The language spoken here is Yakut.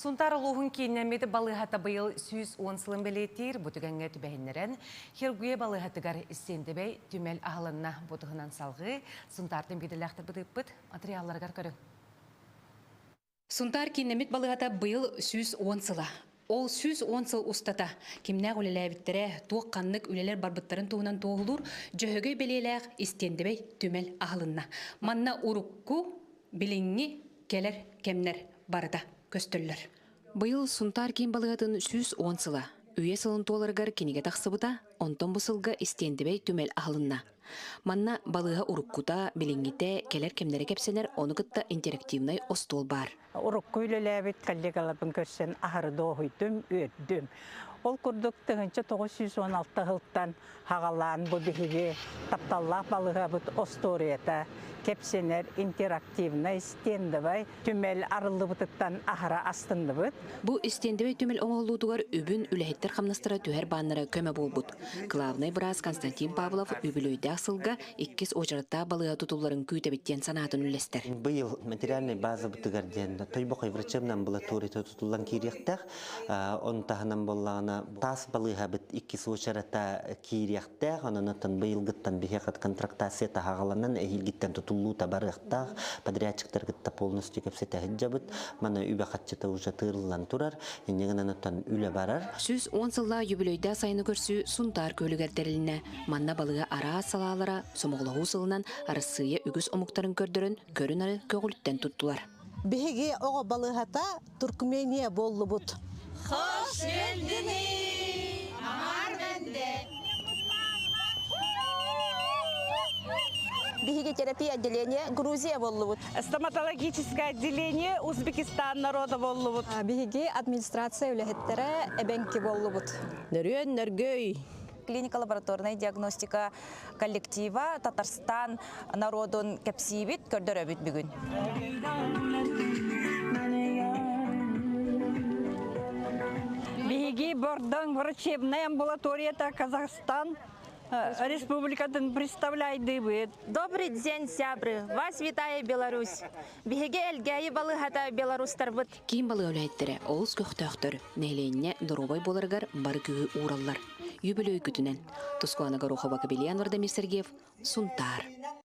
Сунтаар улууһун кииннэммит балыыһата быйыл 110 сылын бэлиэтиир. Бу түгэҥҥэ түбэһиннэрэн Хиргуе балыыһатыгар истиэндэбэй түмэл аһылынна. Бу туһунан салҕыы Сунтаартан биирдэлээхтэр бытыыппыт матырыйаалларыгар көрүҥ. Сунтаар кииннэммит балыыһата быйыл 110 сыла. Ол 110 сыл устата кимнээх үлэлээбиттэрэ, туох-ханнык үлэлэр барбыттарын туһунан туоһулуур Дьөһөгөй бэлиэлээх истиэндэбэй түмэл аһылынна. Манна урукку, билиҥҥи, кэлэр кэмнэр барыта көстөллөр. Быйыл Сунтаар киин балыыһатын 110 сыла. Үйэ сылын туоларыгар кинигэ тахсыбыта, онтон бу сылга истиэндибэй түмэл аһылынна. Манна балыыһа уруккута, билиҥҥитэ, кэлэр кэмнэрэ кэпсэнэр, ону кытта интерактивнай остуол баар. Урукку үлэлээбит коллегаларбын көрсөн аһары дуоһуйдум, үөрдүм. Ол курдук 1916 сылтан хаҕалаан бу биһиги тапталлаах балыыһабыт остуоруйата кэпсэнэр интерактивнай стендовай түмэл арыллыбытыттан аһара астынныбыт. Бу истиэндэбэй түмэл оҥоһуллуутугар үбүн үлэһиттэр хамнастара түһэр бааннара көмө буолбут. Главнай быраас Константин Павлов үбүлүөйдээх сылга иккис уочараттаах балыыһа тутулларын күүтэбит диэн санаатын үллэстэр. Быйыл материальнай базабытыгар диэн Тойбохой врачебная амбулаторията тутуллан киириэхтээх. Он таһынан буоллаҕына таас балыыһабыт иккис уочарата киириэхтээх. Онон оттон быйылгыттан биһиэхэ контрактация таһаҕаланан эһиилгиттэн тутуллуута барыахтаах. Подрядчиктар кытта полностью кэпсэтэ сылдьабыт. Маны үбэ хаччыта уже тыырыллан турар. Инньэ гынан оттон үлэ барар. 110 сыллаах юбилейдаах сайыны көрсүү Сунтаар күөлүгэр тэрилиннэ. Манна балыыһа араас салаалара сомоҕолоһуу сылынан Арассыыйа үгүс омуктарын көрдөрөн көрү-нары көҕүлүттэн туттулар. Биһиги оҕо балыыһата Туркмения буоллубут. Хош geldiniz! Амар бенде! Биһиги терапия отделение Грузия боллубут. Стоматологическое отделение Узбекистан народа боллубут. Биһиги администрация үлэһиттэрэ эбэҥки боллубут. Нөрүөн нөргөй! Клиника-лабораторная диагностика коллектива Татарстан народун кэпсиибит, көрдөрөбүт бүгүн. Биһиги Бордоҥ врачебная амбулаторията Казахстан республикатын представляйдыбыт. Добрый день, сябры! Вас вітає Беларусь! Биһиги Элгээйи балыыһата беларустарбыт. Киин балыыһа үлэһиттэрэ олус көхтөөхтөр, нэһилиэнньэ доруобай буоларыгар бары күүһү уураллар. Үбүлүөйгүтүнэн. Тускулана Горохова, Кабельян Вардамир Сергеев, Сунтаар.